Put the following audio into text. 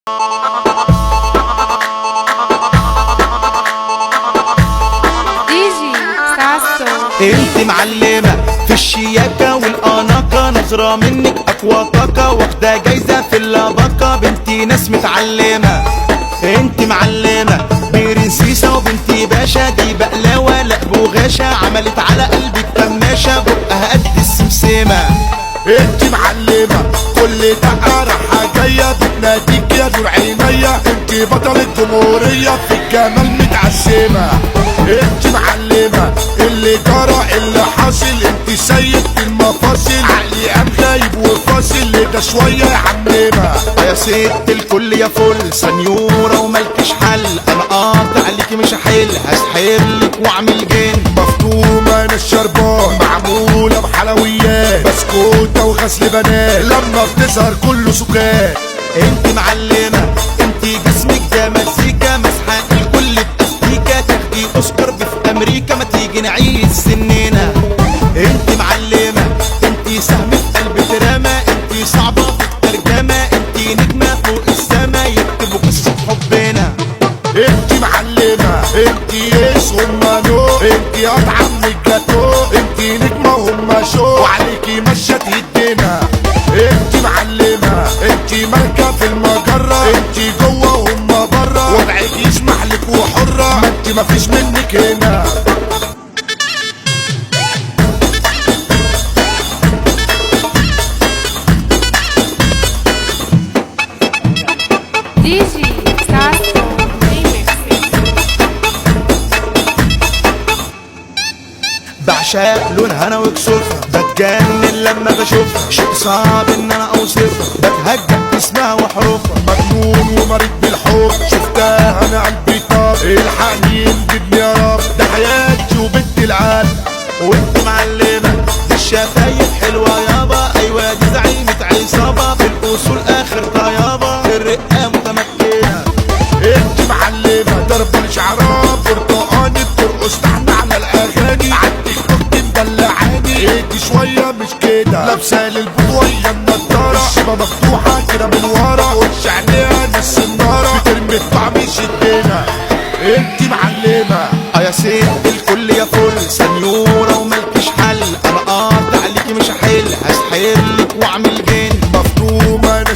ديجي ساسو. انت معلمة في الشياكة والأناقة، نظرة منك أقوى طاقة، واخدة جايزة في اللباقة، بنتي ناس متعلمة. انت معلمة برنسيسة وبنتي باشا، دي بقلاوة لا بوغاشة، عملت على قلبك كماشة، بقها قد السمسمة. انت معلمة كل دقة رايحة جاية، بتناديك يا نور عينيا، انت بطل الجمهورية في الجمال متعشمة. انت معلمة اللي جرى اللي حاصل، انت سيد في المفاصل، عقلي قام غايب وفاصل، ده شوية يا عمنا. يا ست الكل يا فل سنيورة وملكش حل، انا قاطع عليكي مش هحل، هسحرلك واعمل جن. مفتومة انا الشربات، معمولة بحلويات، بسكوتة وغسل بنات، لما بتظهر كله سكات. انت معلمة انت جسمك ده مزيكا، مسحة الكل باستيكة، تاخدي اوسكار في امريكا، ما تيجي نعيش سننا. انت معلمة انت سهم في قلب ترامة، انت صعبة في الترجمة، انت نجمة فوق السما، يكتبوا قصة حبنا. انت معلمة انت yes هما no، انت اطعم من الجاتو، انت نجمة وهما show، وعليكي ماشية تهدنا. انت معلمة انت مالكة في المجرة، انت جوه وهما برا، وضعك يسمح لك وحرة، ما انت مفيش منك هنا. ديجي ساسو ريميكس. بعشق لونها انا وكسوفها، بتجنن لما بشوفها، شيء صعب ان انا اوصفها، بتهجأ اسمها وحروفها. مجنون ومريض بالحب، شفتها انا قلبي طاب، الحقني انجدني يا رب، ده حياتي وبنت العالم. وانت معلمة دي الشفايف حلوة يابا، ايوه دي زعيمة عصابة، في الاصول اخر طيابة، في الرقة متمكنة. انت معلمة ضربة شعرها برتقاني، بترقص تحت على الاغاني، عالتيك توك مدلعاني، ايدي شوية مش كده، لابسة للبطوية النضارة، الشبه مفتوحة كده من ورا، وش عينيها نص النارة، بترمي الطعم يشدنا. انت معلمة. اه يا ست الكل يا فل سنيورة وملكش حل، انا قاطع عليكي مش هحل، هسحرلك واعمل جن. مفتومة انا